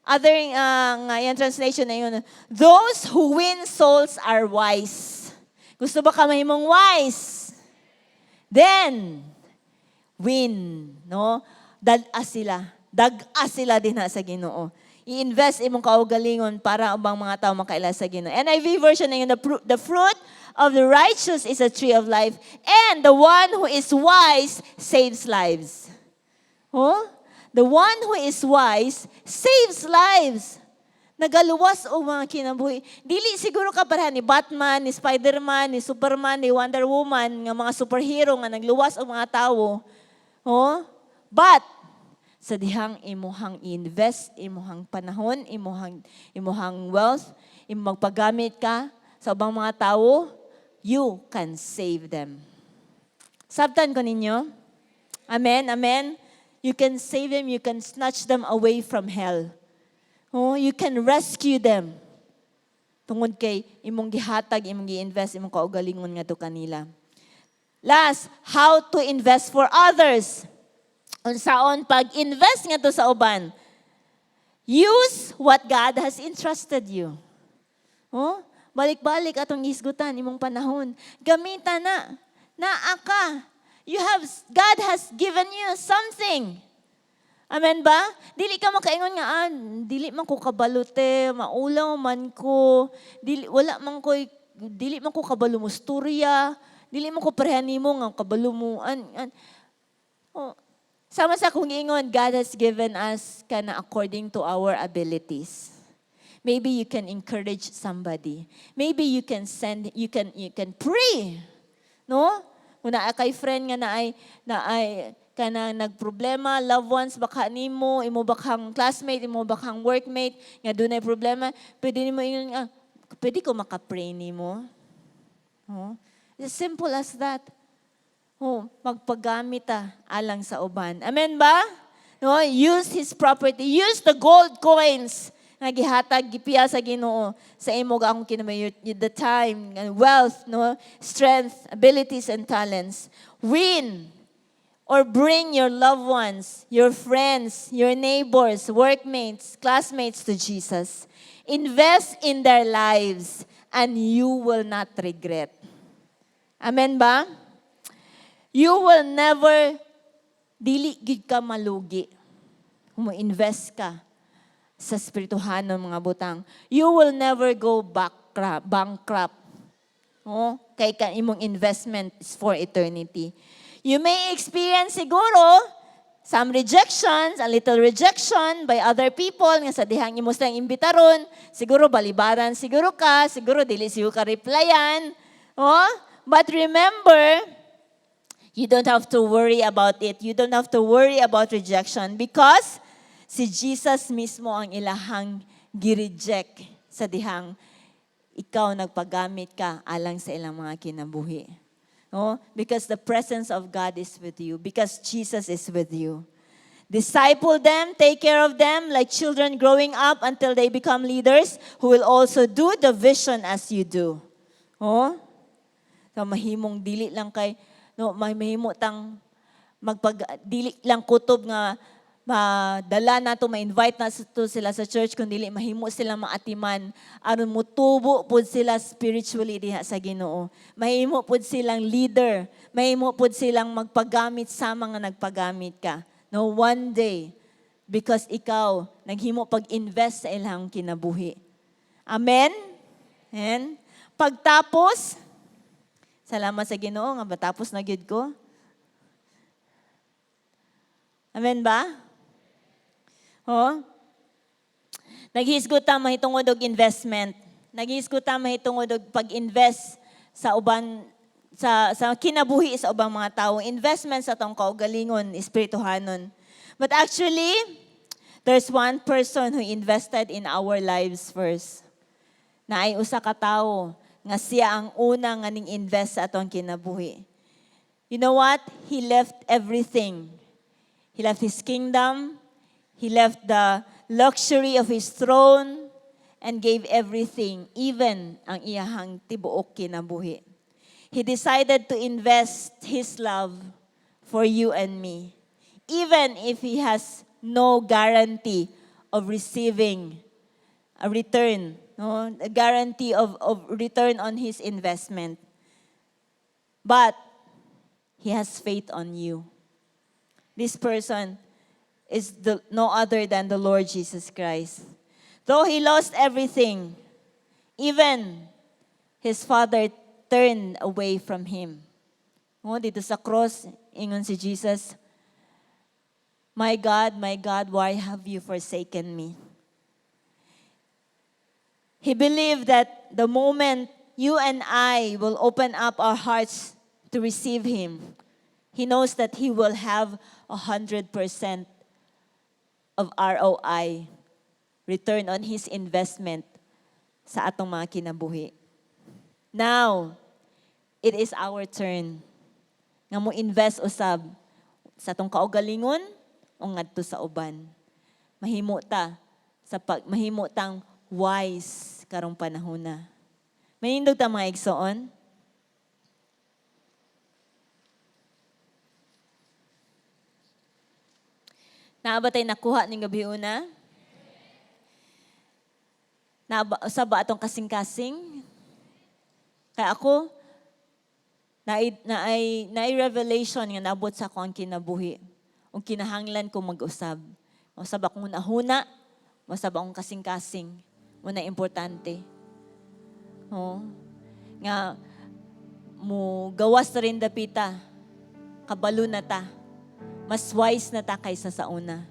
other nga yan translation na yun, "Those who win souls are wise." Gusto ba ka mahimong wise? Then, win, no? Dag-a sila. Dag-a sila dinha sa Ginoo. I-invest imong kaugalingon para ang ubang mga tao makaila sa Ginoo. NIV version ingon, "The fruit of the righteous is a tree of life, and the one who is wise saves lives." Huh? The one who is wise saves lives. Nagaluwas og mga kinabuhi. Dili siguro ka pareha ni Batman, ni Spider-Man, ni Superman, ni Wonder Woman, nga mga superhero nga nagluwas og mga tawo. Oh? But sa dihang imuhang invest, imuhang panahon, imuhang wealth, imong magpagamit ka sa ubang mga tawo, you can save them. Sabtan ko ninyo? Amen, amen. You can save them, you can snatch them away from hell. Oh, you can rescue them. Tungod kay imong gihatag, imong gi-invest, imong kaugalingon ngadto kanila. Last, how to invest for others. Unsaon pag-invest ngadto sa uban? Use what God has entrusted you. Oh, balik-balik atong isgutan imong panahon. Gamita na. Naa ka. You have God has given you something. Amen ba? Dili ka makaingon nga, "Ah, dili man ko kabalo te, maulaw man ko, dili wala man ko dili man ko kabalo mo storya, dili man ko pareha nimo nga kabalo mo an." Oh, sama sa akong ingon, God has given us kana according to our abilities. Maybe you can encourage somebody. Maybe you can send, you can pray. No? Kung naa kay friend nga naay kana nagproblema, loved ones baka nimo, imo bakang classmate, imo bakang workmate nga dunay problema, pwede nimo ingon nga, "Pwede ko maka-pray nimo?" Oh, as simple as that. Oh, magpagamit ta alang sa uban. Amen ba? No, use his property. Use the gold coins nga gihatag gipiya sa Ginoo sa imo ga akong kinamay, the time and wealth, no, strength, abilities and talents. Win or bring your loved ones, your friends, your neighbors, workmates, classmates to Jesus. Invest in their lives and you will not regret. Amen ba? You will never, dili gid ka malugi kung mo-invest ka sa espirituhanon mga butang. You will never go bankrupt. Oh, kay ka imong investment is for eternity. You may experience siguro some rejections, a little rejection by other people nga sa dihang imo silang imbitaron, siguro balibaran siguro ka, siguro dili siguro ka replyan. Oh, but remember, you don't have to worry about it. You don't have to worry about rejection because si Jesus mismo ang ilahang gi-reject sa dihang ikaw nagpagamit ka alang sa ilang mga kinabuhi. No? Because the presence of God is with you. Because Jesus is with you. Disciple them, take care of them like children growing up until they become leaders who will also do the vision as you do. Oh? So mahimong dili lang kay no may mahimo tang magpag dili lang kutob nga madala nato, ma-invite na to sila sa church, kun dili mahimo sila maatiman aron mutubo pud sila spiritually diha sa Ginoo. Mahimo pud silang leader, mahimo pud silang magpagamit sa mga nagpagamit ka, no, one day, because ikaw naghimo pag-invest sa ilang kinabuhi. Amen. And pagtapos, salamat sa Ginoo nga matapos na gyud ko. Amen ba? Oh? Naghisgot ta mahitungod og investment. Naghisgot ta mahitungod og pag-invest sa uban sa kinabuhi sa ubang mga tao, investment sa atong kaugalingon, espirituhanon. But actually, there's one person who invested in our lives first. Naay usa ka tawo nga siya ang una nga ning invest sa atong kinabuhi. You know what? He left everything. He left his kingdom. He left the luxury of his throne and gave everything, even ang iyahang tibuok kinabuhi. He decided to invest his love for you and me, even if he has no guarantee of receiving a return, no? A guarantee of return on his investment. But he has faith on you. This person is no other than the Lord Jesus Christ. Though he lost everything, even his father turned away from him. Oh, didto sa cross, ingon si Jesus, "My God, my God, why have you forsaken me?" He believed that the moment you and I will open up our hearts to receive Him, He knows that He will have 100% of ROI, return on His investment sa atong mga kinabuhi. Now, it is our turn nga mo invest usab sa atong kaugalingon o ngadto sa uban. Mahimo tang wise karong panahon na. Manindog ta, mga igsoon. Naa ba tay nakuha ning gabiuna? Naa ba, usa ba atong kasing-kasing? Kaya ako, naay revelation nga naabot sa akong kinabuhi. Ug kinahanglan ko mag-usab. Usab akong nahuna, usab akong kasing-kasing. Mao na importante. Oh. Nga mo gawas na rin dapita. Kabalo na ta. Mas wise na ta kaysa sa una.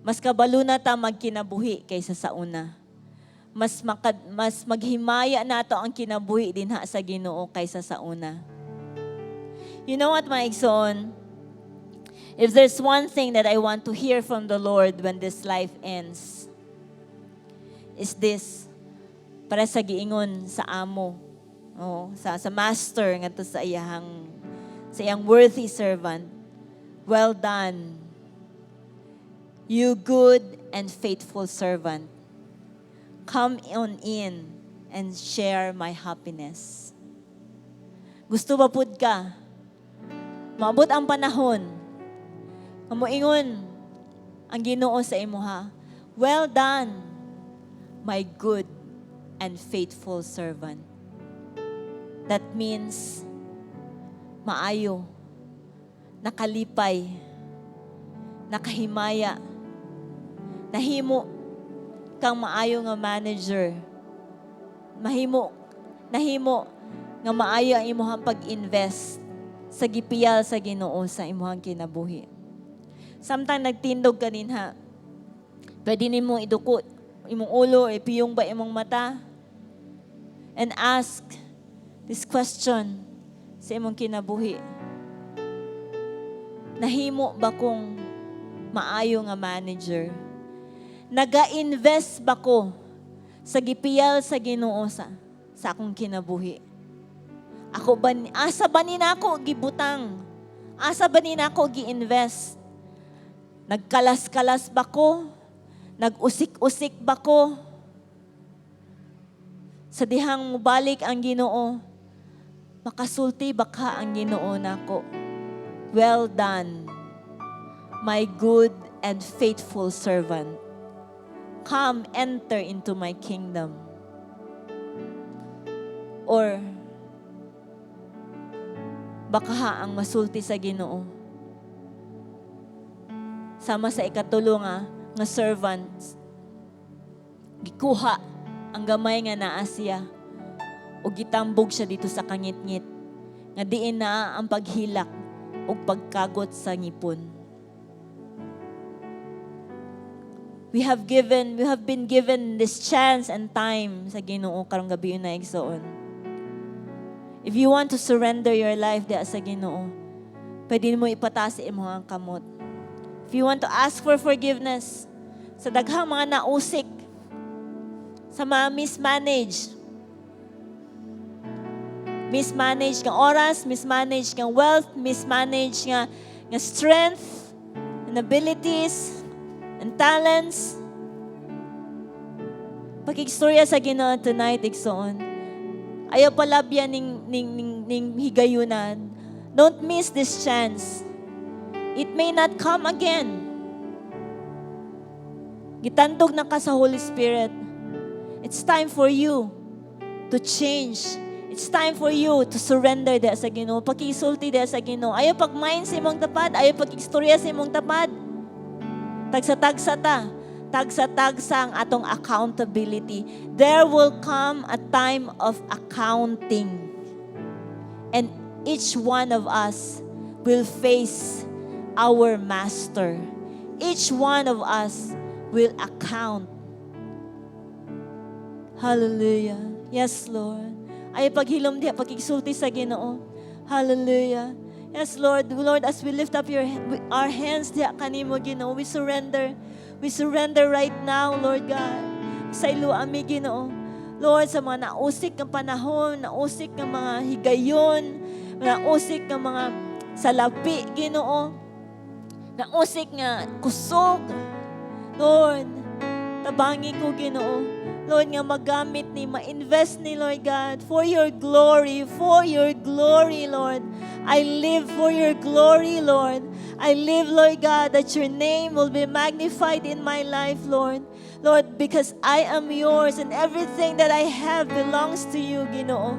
Mas kabalo na ta magkinabuhi kaysa sa una. Mas maghimaya nato ang kinabuhi dinha sa Ginoo kaysa sa una. You know what, my igsoon? If there's one thing that I want to hear from the Lord when this life ends, is this. Para sa giingon sa amo, oh, sa master ngadto sa iyang worthy servant. "Well done, you good and faithful servant. Come on in and share my happiness." Gusto ba pud ka? Maabot ang panahon nga moingon ang Ginoo sa imuha, "Well done, my good and faithful servant." That means, maayo, nakalipay, nakahimaya, nahimo kang maayo nga manager, nahimo nga maayo ang imuhang pag-invest sa gipiyal sa Ginoo sa imuhang kinabuhi. Samtang nagtindog ka dinha, pwede nimo iduko imong ulo, ipiyong ba imong mata? And ask this question sa imong kinabuhi. Nahimo ba kong maayo nga manager? Naga-invest ba ko sa gipiyal sa Ginoo sa akong kinabuhi? Ako ba, asa ba ni nako gibutang? Asa ba ni nako gi-invest? Nagkalas-kalas ba ko? Nag-usik-usik ba ko? Sa dihang mubalik ang Ginoo, makasulti ba ka ang Ginoo nako? "Well done, my good and faithful servant. Come, enter into my kingdom." Or, baka ha ang masulti sa Ginoo, sama sa ikatulo nga servants, gikuha ang gamay nga naa siya o gitambog siya didto sa kangitngit nga diin naa ang paghilak ug pagkagot sa ngipon. We have been given this chance and time sa Ginoo karong gabi na, igsoon. If you want to surrender your life diha sa Ginoo, pwede mo ipataas imong kamot. If you want to ask for forgiveness sa daghang mga nausik, sa mga mismanage, mismanage nga oras, mismanage nga wealth, mismanage nga strength and abilities and talents. Pakigstorya sa Ginoo tonight, igsoon. Ayaw palabya ning higayunan. Don't miss this chance. It may not come again. Gitandog na ka sa Holy Spirit. It's time for you to change. It's time for you to surrender diha sa Ginoo. Pakisulti diha sa Ginoo. Ayaw pag-mind sa imong tapad, ayaw pag-istorya sa imong tapad. Tagsa-tagsa ta. Tagsa-tagsa ang atong accountability. There will come a time of accounting. And each one of us will face our master. Each one of us will account. Hallelujah. Yes, Lord. Ay paghilom diha pakigsulti sa Ginoo. Hallelujah. Yes, Lord. Lord, as we lift up our hands diha kanimo, Ginoo, we surrender. We surrender right now, Lord God. Saylo ami, Ginoo. Lord, sa mga nausik nga panahon, nausik nga mga higayon, nausik nga mga salapi, Ginoo. Nausik nga kusog. Lord, tabangi ko, Ginoo. Lord, nga magamit ni, ma-invest ni, Lord God, for your glory, Lord. I live for your glory, Lord. I live, Lord God, that your name will be magnified in my life, Lord. Lord, because I am yours and everything that I have belongs to you, Ginoo.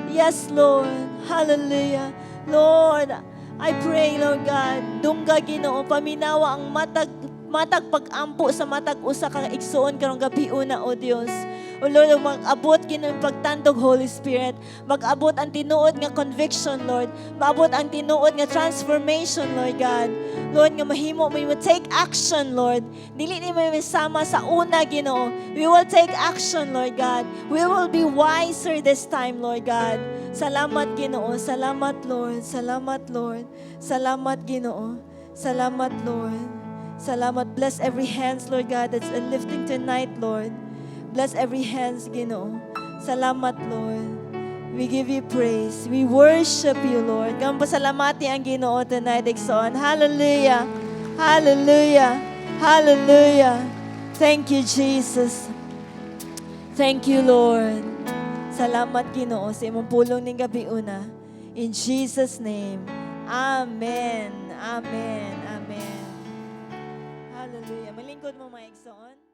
Yes, Lord. Hallelujah. Lord, I pray, Lord God, dungga, Ginoo, paminawa ang matag pag-ampo sa matag usa ka igsuon karong gabiuna, O Dios. O Lord, mag-abot, Ginoo, pagtandog, Holy Spirit. Mag-abot ang tinuod nga conviction, Lord. Maabot ang tinuod nga transformation, Lord God. Lord, nga mahimo mo mo take action, Lord. Dili ni mo sama sa una, Ginoo. We will take action, Lord God. We will be wiser this time, Lord God. Salamat, Ginoo. Salamat, Lord. Salamat, Lord. Salamat, Ginoo. Salamat, Lord. Salamat. Bless every hands, Lord God, that's lifting tonight, Lord. Bless every hands, Ginoo. Salamat, Lord. We give you praise. We worship you, Lord. Gamay pasalamati ang Ginoo tonight, igsoon. Hallelujah. Hallelujah. Hallelujah. Thank you, Jesus. Thank you, Lord. Salamat, Ginoo, sa imong pulong ning gabiuna. In Jesus' name. Amen. Amen. Amen. Hallelujah. Malingkod mo, mga igsoon.